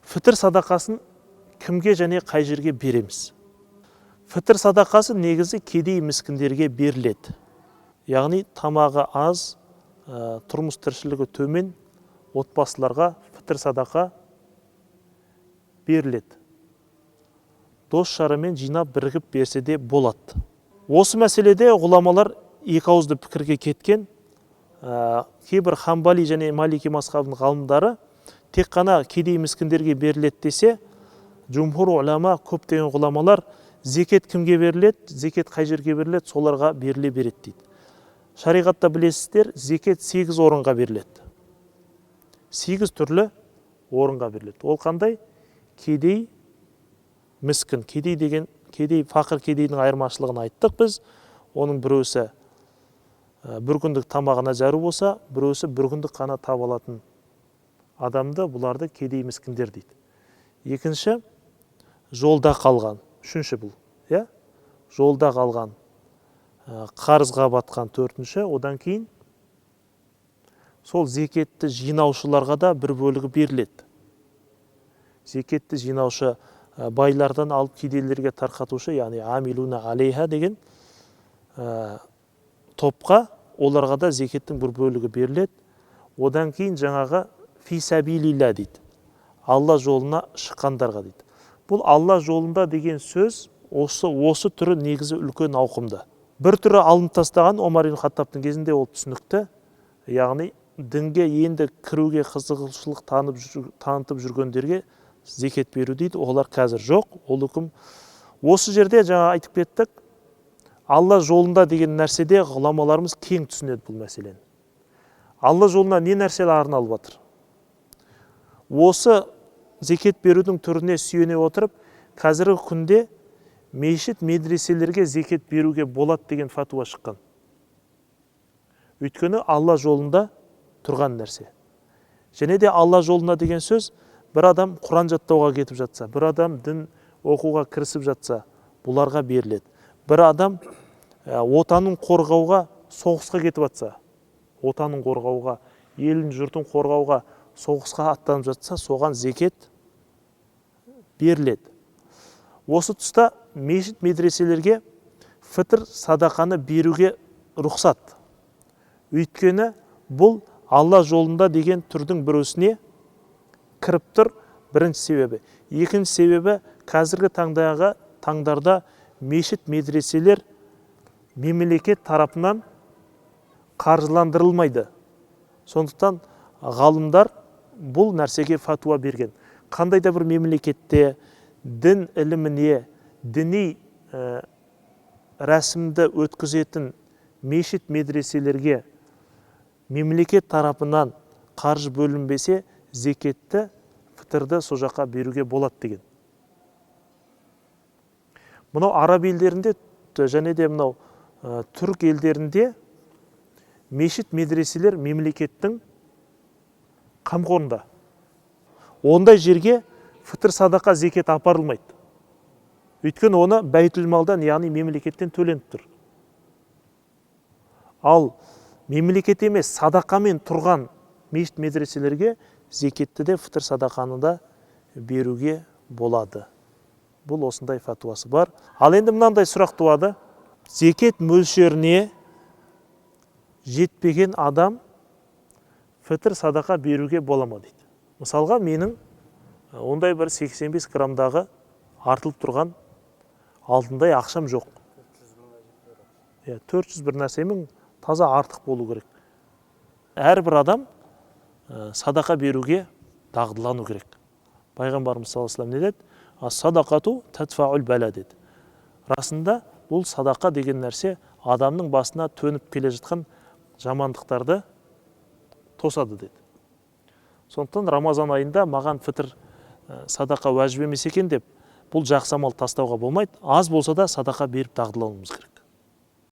Фітір садақасын кімге және қай жерге береміз? Фітір садақасы негізі кедей міскіндерге беріледі. Яғни тамағы аз, тұрмыс тіршілігі төмен отбасыларға фітір садақа беріледі. Дос жарымен жинап бірігіп берсе де болады. Осы мәселеде ғұламалар екі ауызды пікірге кеткен. Кейбір Хамбали және Малики мазхабының ғалымдары тек қана кедей міскіндерге беріледі десе, жумһур улама, көптеген ғұламалар зекет кімге беріледі, зекет қай жерге беріледі, соларға беріле береді дейді. Шариғатта білесіздер, зекет 8 орынға беріледі. 8 түрлі орынға беріледі. Ол қандай? Кедей, міскін. Кедей деген, кедей, фақыр кедейдің айырмашылығын айттық біз. Оның біреусі бір күндік тамағына зәру болса, біреусі бір күндік қана таба алатын адамды, бұларды кедей міскіндер дейді. Екінші, жолда қалған. Үшінші бұл, иә? Жолда қалған, қарызға батқан төртінші. Одан кейін сол зекетті жинаушыларға да бір бөлігі беріледі. Зекетті жинаушы, байлардан алып кедейлерге тарқатушы, яғни амилуна алейха деген топқа, оларға да зекеттің бір бөлігі беріледі. Одан кейін жаңағы фи сәбилилля дейді, Алла жолына шыққандарға дейді. Бұл Алла жолында деген сөз осы түрі негізі үлкен ауқымды. Бір түрі алынып тастаған Омар ибн Хаттабтың кезінде, ол түсінікті, яғни дінге енді кіруге қызығушылық танытып жүргендерге зекет беру дейді. Олар қазір жоқ, ол үкім. Осы жерде жаңа айтып кеттік, Алла жолында деген нәрседе ғұламаларымыз кең түсінеді бұл мәселені. Алла жолына не нәрселер арналып жатыр? Осы зекет берудің түріне сүйене отырып, қазіргі күнде мешіт, медреселерге зекет беруге болады деген фатуа шыққан. Өйткені Алла жолында тұрған нәрсе. Және де Алла жолында деген сөз, бір адам Құран жаттауға кетіп жатса, бір адам дін оқуға кірісіп жатса, бұларға беріледі. Бір адам отанын қорғауға соғысқа кетіп жатса, отанын қорғауға, елін, жұртын қорғауға соғысқа аттанып жатса, соған зекет беріледі. Осы тұста мешіт, медреселерге фітір садақаны беруге рұқсат. Өйткені бұл Алла жолында деген түрдің біреусіне кіріп тұр, бірінші себебі. Екінші себебі, қазіргі таңдарда мешіт, медреселер мемлекет тарапынан қаржыландырылмайды. Сондықтан ғалымдар бұл нәрсеге фатуа берген. Қандай да бір мемлекетте дін іліміне, діни рәсімді өткізетін мешіт, медреселерге мемлекет тарапынан қаржы бөлінбесе, зекетті, фітірді сол жаққа беруге болады деген. Мынау араб елдерінде және де мынау түрік елдерінде мешіт, медреселер мемлекеттің қамқорында. Ондай жерге фітір садақа, зекет апарылмайды. Өйткені оны бәйтүлмалдан, яғни мемлекеттен төленіп тұр. Ал мемлекет емес, садақамен тұрған мешіт, медреселерге зекетті де, фітір садақаны да беруге болады. Бұл осындай фатуасы бар. Ал енді мынандай сұрақ туады. Зекет мөлшеріне жетпеген адам фітір садақа беруге бола ма дейді. Мысалға, менің ондай бір 85 граммдағы артылып тұрған алтындай ақшам жоқ. Иә, 400 бір нәрсе мың таза артық болу керек. Әрбір адам садақа беруге дағдылану керек. Пайғамбарымыз саллаллаху алейхи вассалам не деді? Ас-садақату тадфаул бала деді. Расында бұл садақа деген нәрсе адамның басына төніп келе жатқан жамандықтарды тосады деді. Сондықтан Рамазан айында маған фітір садақа уәжіп емес екен деп бұл жақсы амал тастауға болмайды. Аз болса да садақа беріп дағдылануымыз керек.